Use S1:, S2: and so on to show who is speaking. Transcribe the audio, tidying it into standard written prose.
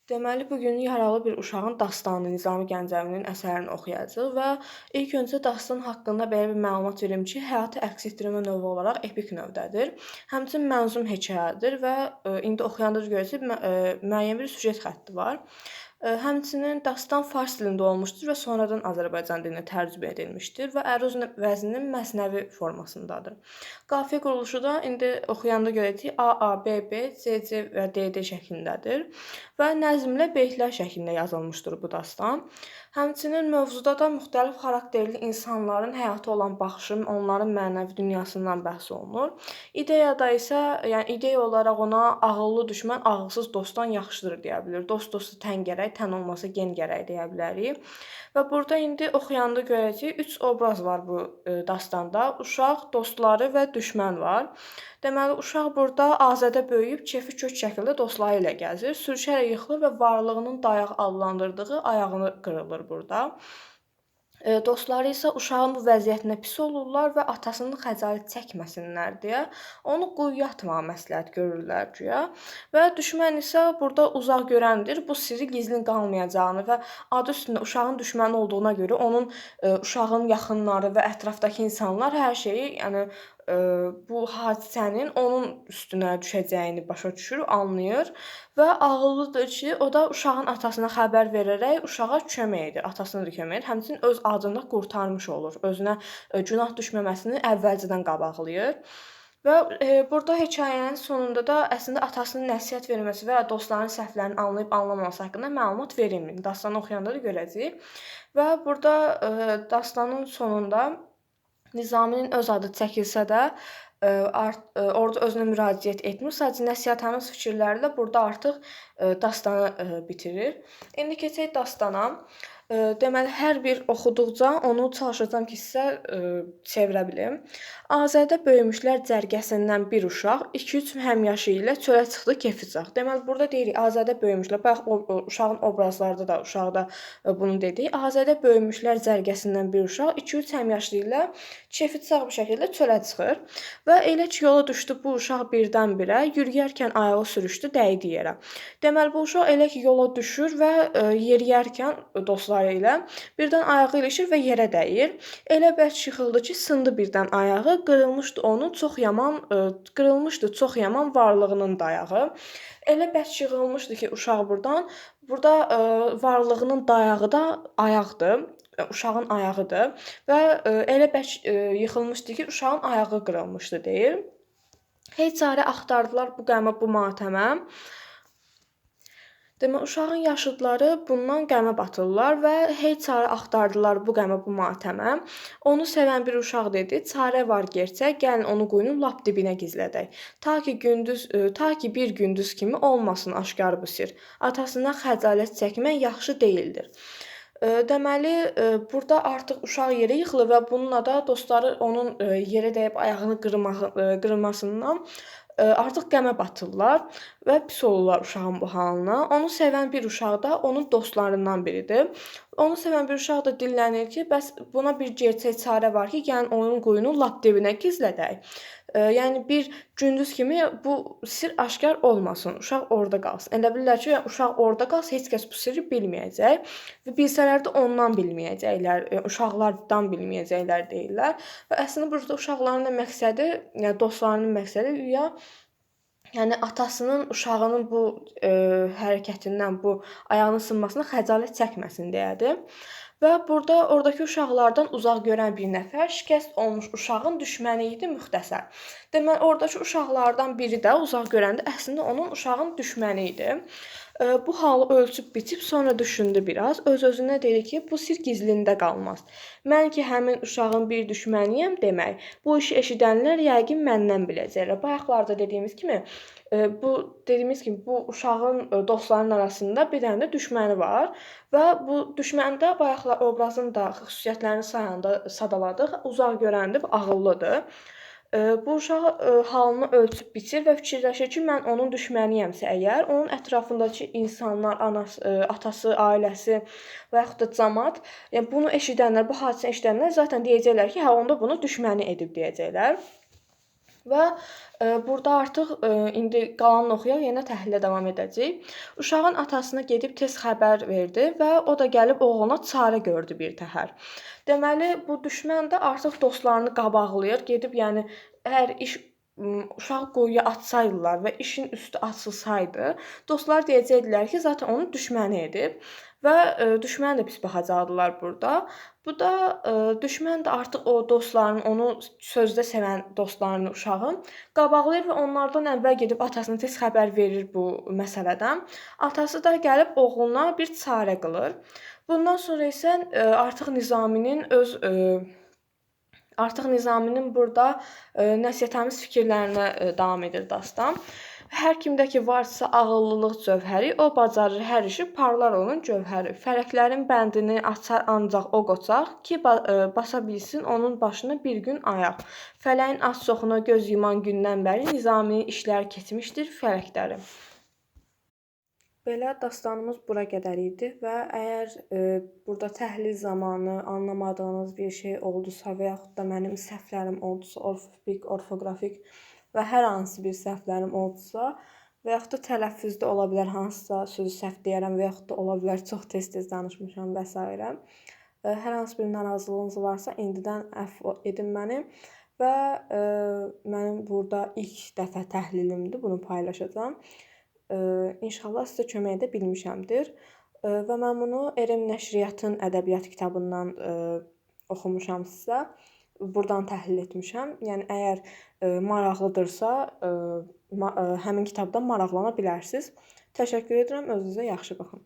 S1: Deməli, bu gün yaralı bir uşağın dastanı Nizami Gəncəvinin əsərini oxuyacağıq və ilk öncə dastan haqqında belə bir məlumat verim ki, həyatı əks etdirmə növü olaraq epik növdədir. Həmçinin mənzum hekayadır və indi oxuyanda görəcəyik müəyyən bir süjet xətti var. Həmçinin dastan fars dilində olmuşdur və sonradan Azərbaycan dilinə tərcümə edilmişdir və əruz vəzninin məsnəvi formasındadır. Qafiyə quruluşu da indi oxuyanda görəcəyik A, A, B, B, C, C və D, D şəklindədir və nəzmlə beytlər şəklində yazılmışdır bu dastan. Həmçinin mövzuda da müxtəlif xarakterli insanların həyata olan baxışı, onların mənəvi dünyasından bəhs olunur. İdeyada isə, yəni ideya olaraq ona ağıllı düşmən ağılsız dostdan yaxşıdır deyə bilir. Dost dostu tən gərək, tən olmasa gen gərək deyə bilərik. Və burada indi oxuyanda görəcəyik 3 obraz var bu dastanda. Uşaq, dostları və düşmən var. Deməli, uşaq burada azədə böyüyüb kefi kök şəkildə dostları ilə gəzir. Sürüşərək yıxılır və varlığının dayaq adlandırdığı ayağını qırılır burada. Dostları isə uşağın bu vəziyyətinə pis olurlar və atasının xəcalət çəkməsinlər deyə onu quyuya atmağı məsləhət görürlər güya. Və düşmən isə burada uzaq görəndir. Bu sirri gizlin qalmayacağını və adı üstündə uşağın düşməni olduğuna görə onun uşağın yaxınları və ətrafdakı insanlar hər şeyi, yəni bu hadisənin onun üstünə düşəcəyini başa düşür, anlayır və ağıllıdır ki, o da uşağın atasına xəbər verərək uşağa kömək edir, atasına da kömək edir. Həmçinin öz adını da qurtarmış olur. Özünə günah düşməməsini əvvəlcədən qabaqlayır. Və burada hekayənin sonunda da əslində atasının nəsihət verməsi və dostlarının səhvlərini anlayıb anlamaması haqqında məlumat verilmir. Dastanı oxuyanda da görəcəyik. Və burada dastanın sonunda Nizaminin öz adı çəkilsə də, orada özünə müraciət etmir. Sadəcə nəsihətamiz fikirlərlə burada artıq dastanı bitirir. İndi keçək dastana. Deməli, hər bir oxuduqca onu çalışacağam ki, sizə çevirə bilim. Azədə böyümüşlər cərgəsindən bir uşaq 2-3 həmyaşı ilə çölə çıxdı kefi çağ. Deməli, burada deyirik Azədə böyümüşlər. Bayaq uşağın obrazlarda da uşaqda bunu dedik. Azədə böyümüşlər cərgəsindən bir uşaq 2-3 həmyaşlı ilə kefi çağ bir şəkildə çölə çıxır. Və elə ki, yola düşdü bu uşaq birdən-birə, yürüyərkən ayağı sürüşdü, dəydi yerə. Deməli, bu uşaq elə ki, yola düşür və yeriyərkən dostları ilə birdən ayağı ilişir və yerə dəyir. Elə bərk yıxıldı ki, sındı birdən ayağı, qırılmışdı onun çox yaman, qırılmışdı çox yaman varlığının dayağı. Elə bərk yığılmışdı ki, uşaq burdan, burada varlığının dayağı da ayaqdır, uşağın ayağıdır və elə bərk yıxılmışdı ki, uşağın ayağı qırılmışdı deyir. Hey çarə axtardılar bu qəmə, bu matəmə. Demək, uşağın yaşıdları bundan qəmə batırlar və hey çarə axtardılar bu qəmə, bu matəmə. Onu sevən bir uşaq dedi, çarə var gerçək, gəlin onu quyunun lap dibinə gizlədək. Ta ki gündüz, ta ki bir gündüz kimi olmasın aşkar bu sir. Atasından xəcalət çəkmək yaxşı deyildir. Deməli, burada artıq uşaq yerə yıxılır və bununla da dostları onun yerə dəyib ayağını qırılmasından artıq qəmə batırlar və pis olurlar uşağın bu halına. Onu sevən bir uşaq da onun dostlarından biridir. Onu sevən bir uşaq da dillənir ki, bəs buna bir gerçək çarə var ki, gəlin onun quyunu lap dibinə gizlədək. Yəni bir gündüz kimi bu sir aşkar olmasın, uşaq orada qalsın. Elə bilirlər ki, uşaq orada qalsa heç kəs bu sirri bilməyəcək və bilsələr də ondan bilməyəcəklər, uşaqlardan bilməyəcəklər deyirlər. Və əslində burada uşaqların da məqsədi, yəni dostlarının məqsədi güya, yəni atasının uşağının bu hərəkətindən, bu ayağının sınmasına xəcalət çəkməsin deyədir. Və burada oradakı uşaqlardan uzaq görən bir nəfər şikəst olmuş uşağın düşməni idi müxtəsər. Deməli, oradakı uşaqlardan biri də uzaq görəndə əslində onun uşağın düşməni idi. Bu halı ölçüb biçib sonra düşündü biraz. Öz-özünə dedi ki, bu sir gizlində qalmaz. Mən ki, həmin uşağın bir düşməniyəm demək. Bu işi eşidənlər yəqin məndən biləcəklər. Bayaqlarda dediyimiz kimi, bu uşağın dostlarının arasında bir dənə də düşməni var və bu düşmən də bayaqlar obrazın da xüsusiyyətlərini sayanda sadaladıq. Uzaq görəndir, ağıllıdır. Bu uşaq halını ölçüb biçir və fikirləşir ki, mən onun düşməniyəmsə əgər, onun ətrafındakı insanlar, anası, atası, ailəsi və yaxud da camaat, yəni bunu eşidənlər, bu hadisəni eşidənlər zaten deyəcəklər ki, hə, onda bunu düşməni edib deyəcəklər. Və burada artıq indi qalanını oxuyaq, yenə təhlilə davam edəcəyik. Uşağın atasına gedib tez xəbər verdi və o da gəlib oğluna çarə gördü bir təhər. Deməli, bu düşmən də artıq dostlarını qabaqlayır, gedib, yəni əgər iş uşağı quyuya atsaydılar və işin üstü açılsaydı, dostlar deyəcəkdilər ki, zaten onun düşməni edib və düşməni də pis baxacaqdılar burada. Bu da düşmən də artıq o dostlarını, onu sözdə sevən dostlarını uşağın qabaqlayır və onlardan əvvəl gedib atasına tez xəbər verir bu məsələdən. Atası da gəlib oğluna bir çarə qılır. Bundan sonra isə artıq Nizaminin öz artıq Nizaminin burada nəsihətamiz fikirlərinə davam edir dastan. Hər kimdə ki varsa ağıllılıq cövhəri, o bacarır hər işi, parlar onun cövhəri. Fələklərin bəndini açar ancaq o qoçaq ki, basa bilsin onun başını bir gün ayaq. Fələyin az çoxuna göz yuman gündən bəri Nizaminin işləri keçmişdir fələkləri. Belə dastanımız bura qədər idi və əgər burada təhlil zamanı anlamadığınız bir şey oldusa və yaxud da mənim səhvlərim oldusa, orfopik, orfoqrafik və hər hansı bir səhvlərim oldusa və yaxud da tələffüzdə ola bilər hansısa sözü səhv deyərəm və yaxud da ola bilər çox tez-tez danışmışam və s. Hər hansı bir narazılığınız varsa indidən əfv edin məni və mənim burada ilk dəfə təhlilimdir, bunu paylaşacağam. İnşallah sizə kömək edə bilmişəmdir. Və mən bunu RM Nəşriyyatın ədəbiyyat kitabından oxumuşam sizə. Buradan təhlil etmişəm. Yəni əgər maraqlıdırsa, həmin kitabdan maraqlana bilərsiniz. Təşəkkür edirəm. Özünüzə yaxşı baxın.